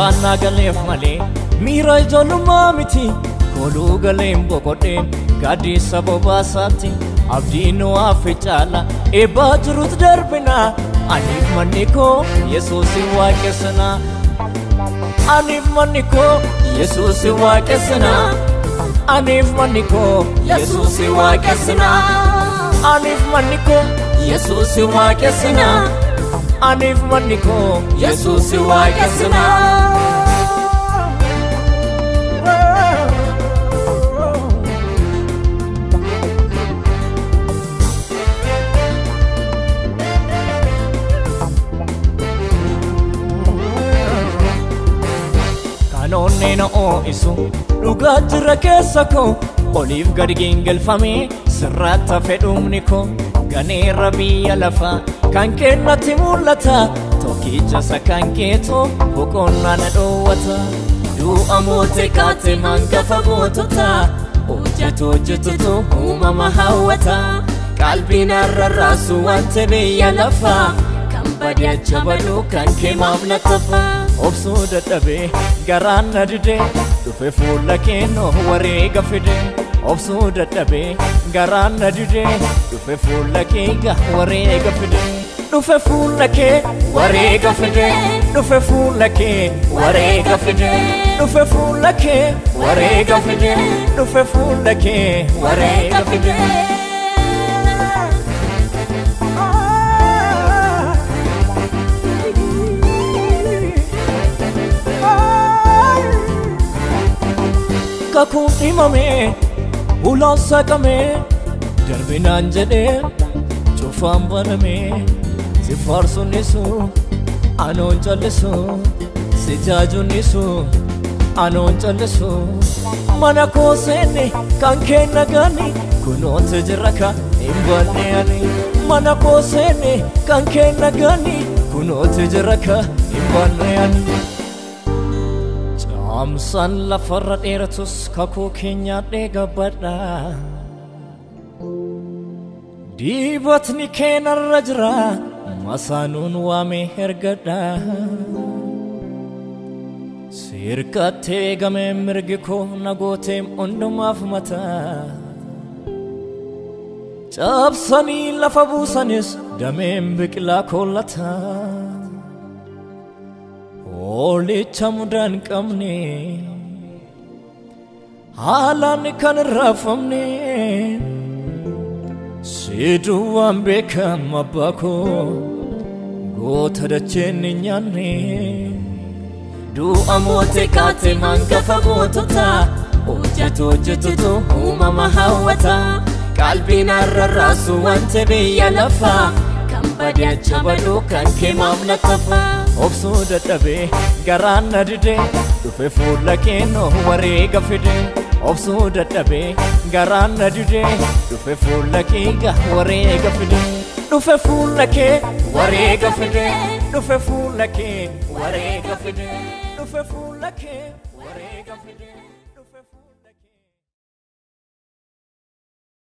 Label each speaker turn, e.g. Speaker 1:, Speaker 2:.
Speaker 1: Waan naa galeef malee miira ijoollummaa miti kooluu galeen boqodhee gaaddisa bobaasaatti abdiin nu hafe caala eebbaa jirutu darbina aniif manni koo Yesuusin waaqessina aniif manni koo Yesuusin waaqessina aniif manni koo Yesuusin waaqessina aniif manni koo Yesuusin waaqessina aniif manni koo Yesuusin waaqessina. Kanoonnee na oo'isu dhugaa jira keessa koo oliif gadi gingilfamee sirraatti hafe dhumni koo ganeerra biyya lafaa kan kennatti mul'ata tokkicha isa kan keetoo boqonnaa na dhoowwata. Du'a mootee kaatee hangafa goototaa hojjetu hojjetutu uumama hawwata qalbiin rarraasu wanta biyya lafaa kan badee acha baduu kan kee maaf na tafa. Obsuu dadhabee garaan na didee dhufe fuula keenoo wareega fide. Obsuu dadhabee garaan na didee dhufe fuula kee wareega fide. Dhufe fuula kee wareega fide. Dhufe fuula kee wareega fide. Dhufe fuula kee wareega fide. Dhufe fuula kee wareega fide. Kakuun dhimamee ulaan saqamee darbinaan jedhee cufaan banamee si faarsuunisu anoon callisu si jaajuunisu anoon callisu mana koo seenne kan kee nagaani kunoota jira ka hin banne ani mana koo seenne kan kee nagaani kunoota jira ka hin banne ani. Caamsaan lafarra dheeratus kakuu keenya dheegabbadha. Dibatni keenarra jira masaanuun waamee hergadha. Sirkattee gamee mirgi koo na gooteem hundumaaf mataa. Cabsanii lafa buusanis dameen biqilaa kollataa. Hoolicha mudaa hin qabne haalaan kan hin raafamne si duwwaan beekama abbaa koo goota dacheen hin nyaanne. Du'a mootee kaatee hangafa goototaa hojjetu hojjetutu uumama hawwata qalbiin rarraasu wanta biyya lafaa kan badee acha baduu kan kee maaf na tafa. Obsuu dadhabee garaan na didee dhufe fuula keenoo wareega fide. Obsuu dadhabee garaan na didee dhufe fuula kee wareega fide. Dhufe fuula kee wareega fide. Dhufe fuula kee wareega fide. Dhufe fuula kee wareega fide. Dhufe fuula kee.